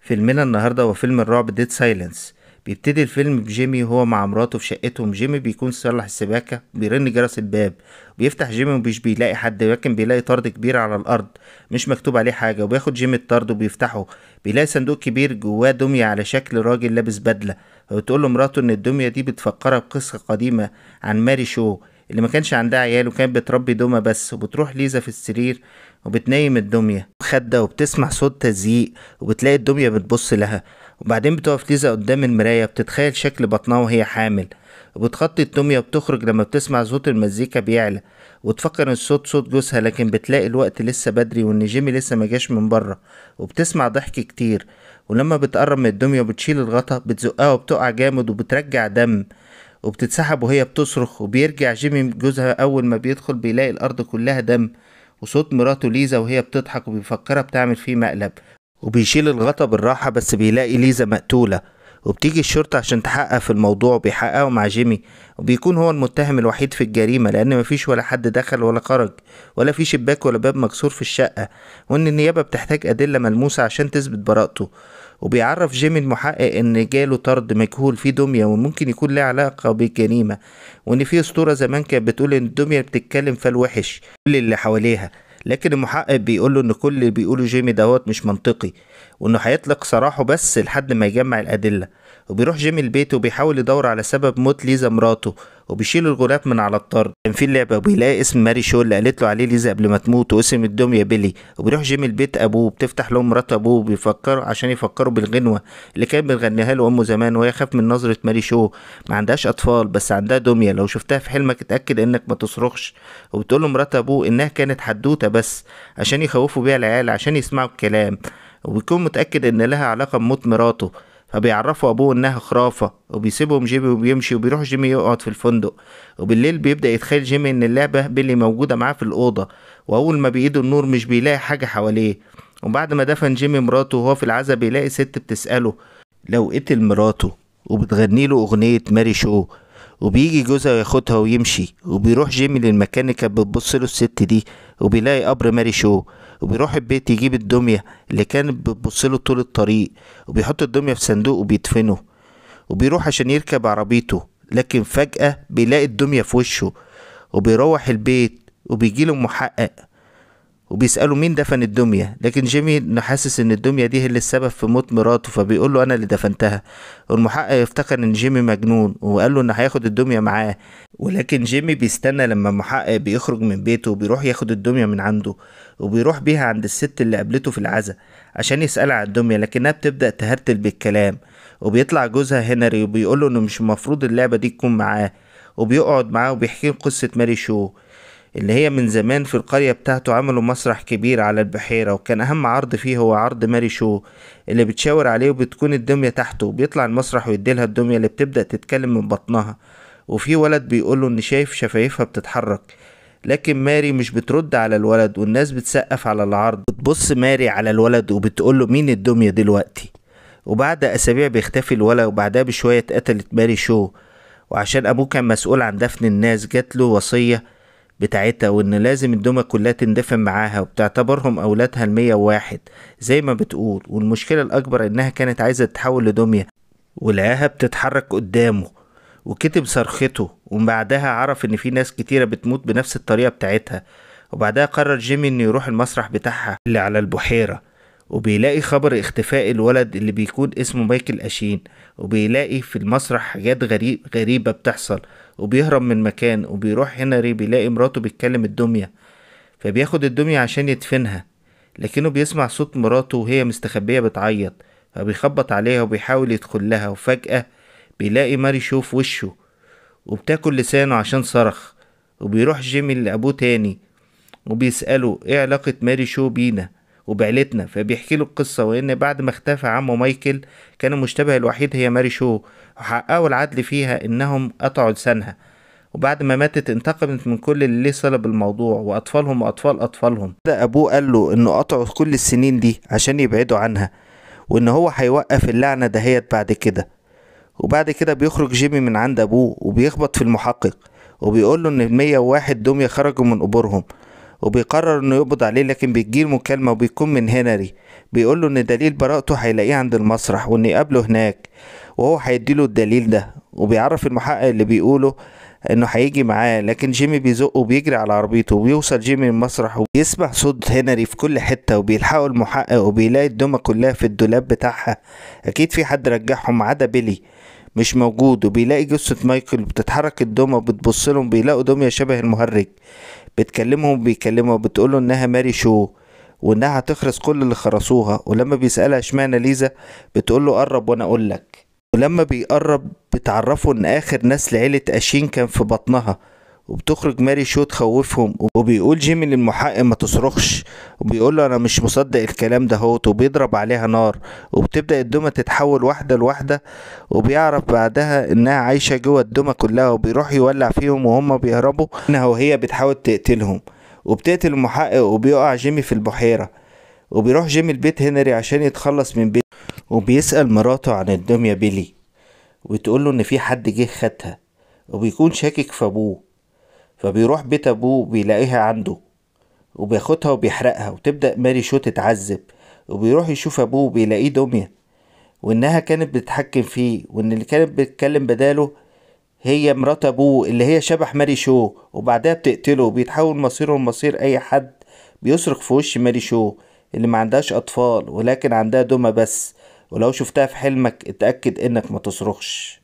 فيلمنا النهارده هو فيلم الرعب Dead Silence. بيبتدي الفيلم بجيمي وهو مع مراته في شقتهم. جيمي بيكون صلح السباكة، بيرن جرس الباب، بيفتح جيمي ومش بيلاقي حد، لكن بيلاقي طرد كبير على الارض مش مكتوب عليه حاجة. وبياخد جيمي الطرد وبيفتحه، بيلاقي صندوق كبير جواه دمية على شكل راجل لابس بدلة. وبتقول له مراته ان الدمية دي بتفكرها بقصة قديمة عن ماري شو اللي ما كانش عندها عيال وكانت بتربي دمى بس. وبتروح ليزا في السرير وبتنيم الدمية خدة، وبتسمع صوت تزييق وبتلاقي الدمية بتبص لها. وبعدين بتقف ليزا قدام المراية بتتخيل شكل بطنها وهي حامل، وبتخطي الدمية وبتخرج لما بتسمع صوت المزيكا بيعلى، وتفكر ان الصوت صوت جوزها، لكن بتلاقي الوقت لسه بدري وان جيمي لسه ما جاش من بره. وبتسمع ضحك كتير، ولما بتقرب من الدمية وبتشيل الغطا بتزقها وبتقع جامد وبترجع دم وبتتسحب وهي بتصرخ. وبيرجع جيمي جوزها، اول ما بيدخل بيلاقي الارض كلها دم وصوت مراته ليزا وهي بتضحك وبيفكرها بتعمل فيه مقلب. وبيشيل الغطا بالراحة بس بيلاقي ليزا مقتولة. وبتيجي الشرطة عشان تحقق في الموضوع، وبيحققوا مع جيمي، وبيكون هو المتهم الوحيد في الجريمة لأن مفيش ولا حد دخل ولا خرج ولا في شباك ولا باب مكسور في الشقة، وإن النيابة بتحتاج أدلة ملموسة عشان تثبت براءته. وبيعرف جيمي المحقق إن جاله طرد مجهول فيه دمية وممكن يكون لها علاقة بالجريمة، وإن في أسطورة زمان كانت بتقول إن الدمية بتتكلم فالوحش كل اللي حواليها. لكن المحقق بيقوله ان كل اللي بيقوله جيمي دوت مش منطقي، وانه هيطلق سراحه بس لحد ما يجمع الادله. وبيروح جيمي البيت وبيحاول يدور على سبب موت ليزا مراته، وبيشيل الغلاف من على الطرد. كان في اللعبه وبيلاقي اسم ماري شو اللي قالت له عليه ليزا قبل ما تموت، واسم الدميه بيلي. وبيروح جيمي البيت ابوه، بتفتح له مرات ابوه وبيفكروا عشان يفكروا بالغنوه اللي كان بيغنيها له امه زمان، وهي خاف من نظره ماري شو، ما عندهاش اطفال بس عندها دميه، لو شفتها في حلمك اتاكد انك ما تصرخش. وبتقول له مرات ابوه انها كانت حدوته بس عشان يخوفوا بيها العيال عشان يسمعوا الكلام، وبيكون متاكد ان لها علاقه بموت مراته. فبيعرفوا ابوه انها خرافه، وبيسيبهم جيمي وبيمشي. وبيروح جيمي يقعد في الفندق، وبالليل بيبدا يتخيل جيمي ان اللعبه بيلي موجوده معاه في الاوضه، واول ما بيقيدوا النور مش بيلاقي حاجه حواليه. وبعد ما دفن جيمي مراته وهو في العزا بيلاقي ست بتساله لو قتل مراته، وبتغني له اغنيه ماري شو. وبيجي جوزها وياخدها ويمشي. وبيروح جيمي للمكان اللي كانت بتبص له الست دي، وبيلاقي قبر ماري شو. وبيروح البيت يجيب الدمية اللي كانت بتبص له طول الطريق، وبيحط الدمية في صندوق وبيدفنه. وبيروح عشان يركب عربيته، لكن فجأة بيلاقي الدمية في وشه. وبيروح البيت وبيجيله محقق وبيسأله مين دفن الدمية، لكن جيمي حاسس ان الدمية دي هي اللي السبب في موت مراته، فبيقول له انا اللي دفنتها. والمحقق يفتكر ان جيمي مجنون وقال له ان هياخد الدمية معاه، ولكن جيمي بيستنى لما المحقق بيخرج من بيته وبيروح ياخد الدمية من عنده، وبيروح بيها عند الست اللي قابلته في العزا عشان يسألها على الدمية، لكنها بتبدأ تهرتل بالكلام. وبيطلع جوزها هنري وبيقول له انه مش المفروض اللعبة دي تكون معاه، وبيقعد معاه وبيحكي له قصة ماري شو اللي هي من زمان في القرية بتاعته عملوا مسرح كبير على البحيرة، وكان أهم عرض فيه هو عرض ماري شو اللي بتشاور عليه وبتكون الدمية تحته. وبيطلع المسرح ويديلها الدمية اللي بتبدأ تتكلم من بطنها، وفي ولد بيقوله إن شايف شفايفها بتتحرك، لكن ماري مش بترد على الولد، والناس بتسقف على العرض. بتبص ماري على الولد وبتقوله مين الدمية دلوقتي. وبعد أسابيع بيختفي الولد، وبعدها بشوية اتقتلت ماري شو. وعشان أبوه كان مسؤول عن دفن الناس جات له وصية بتاعتها وان لازم الدمى كلها تندفن معاها، وبتعتبرهم اولادها 101 زي ما بتقول. والمشكلة الاكبر انها كانت عايزة تتحول لدمية، ولقاها بتتحرك قدامه وكتب صرخته. وبعدها عرف ان في ناس كتيرة بتموت بنفس الطريقة بتاعتها. وبعدها قرر جيمي انه يروح المسرح بتاعها اللي على البحيرة، وبيلاقي خبر اختفاء الولد اللي بيكون اسمه مايكل أشين، وبيلاقي في المسرح حاجات غريبة بتحصل، وبيهرب من مكان. وبيروح هنري بيلاقي مراته بتكلم الدمية، فبياخد الدمية عشان يدفنها، لكنه بيسمع صوت مراته وهي مستخبية بتعيط، فبيخبط عليها وبيحاول يدخل لها. وفجأة بيلاقي ماري شو في وشه وبتاكل لسانه عشان صرخ. وبيروح جيمي لأبوه تاني وبيسأله ايه علاقة ماري شو بينا وبعيلتنا، فبيحكي له القصة، وإن بعد ما اختفى عمه مايكل كان المشتبه الوحيد هي ماري شو، وحققوا العدل فيها إنهم قطعوا لسانها، وبعد ما ماتت انتقمت من كل اللي ليه صلة بالموضوع وأطفالهم وأطفال أطفالهم. أبوه قال له إنه قطعوا كل السنين دي عشان يبعدوا عنها، وإن هو هيوقف اللعنة دهيت بعد كده. وبعد كده بيخرج جيمي من عند أبوه وبيخبط في المحقق وبيقول له إن 101 دمية خرجوا من قبورهم، وبيقرر انه يقبض عليه، لكن بتجيله مكالمة وبيكون من هنري بيقوله ان دليل براءته هيلاقيه عند المسرح وان يقابله هناك وهو هيديله الدليل ده. وبيعرف المحقق اللي بيقوله انه هيجي معاه، لكن جيمي بيزقه وبيجري على عربيته. وبيوصل جيمي المسرح وبيسمع صوت هنري في كل حتة، وبيلحقه المحقق وبيلاقي الدمى كلها في الدولاب بتاعها، اكيد في حد رجعهم ما عدا بيلي مش موجود. وبيلاقي جثة مايكل بتتحرك الدمى وبتبص لهم، بيلاقوا دمية شبه المهرج بتكلمهم وبيكلمها وبتقوله انها ماري شو وانها هتخرس كل اللي خرسوها. ولما بيسألها اشمعنى ليزا بتقوله قرب وانا اقول لك. ولما بيقرب بتعرفوا ان اخر نسل عيلة اشين كان في بطنها، وبتخرج ماري شو تخوفهم. وبيقول جيمي للمحقق ما تصرخش، وبيقول له انا مش مصدق الكلام ده هوت، وبيضرب عليها نار. وبتبدأ الدمى تتحول واحدة لواحدة، وبيعرف بعدها انها عايشة جوه الدمى كلها، وبيروح يولع فيهم وهم بيهربوا منها وهي بتحاول تقتلهم، وبتقتل المحقق. وبيقع جيمي في البحيرة، وبيروح جيمي البيت هنري عشان يتخلص من بيلي، وبيسأل مراته عن الدمية بيلي وتقول له ان في حد جه خدها، وبيكون شاكك في ابوه، فبيروح بيت ابوه وبيلاقيها عنده وبياخدها وبيحرقها. وتبدأ ماري شو تتعذب، وبيروح يشوف ابوه وبيلاقيه دمية وانها كانت بتتحكم فيه، وان اللي كانت بتتكلم بداله هي مرات ابوه اللي هي شبح ماري شو. وبعدها بتقتله، وبيتحول مصيره لمصير اي حد بيصرخ في وش ماري شو اللي ما عندهاش اطفال ولكن عندها دمى بس، ولو شفتها في حلمك اتأكد انك ما تصرخش.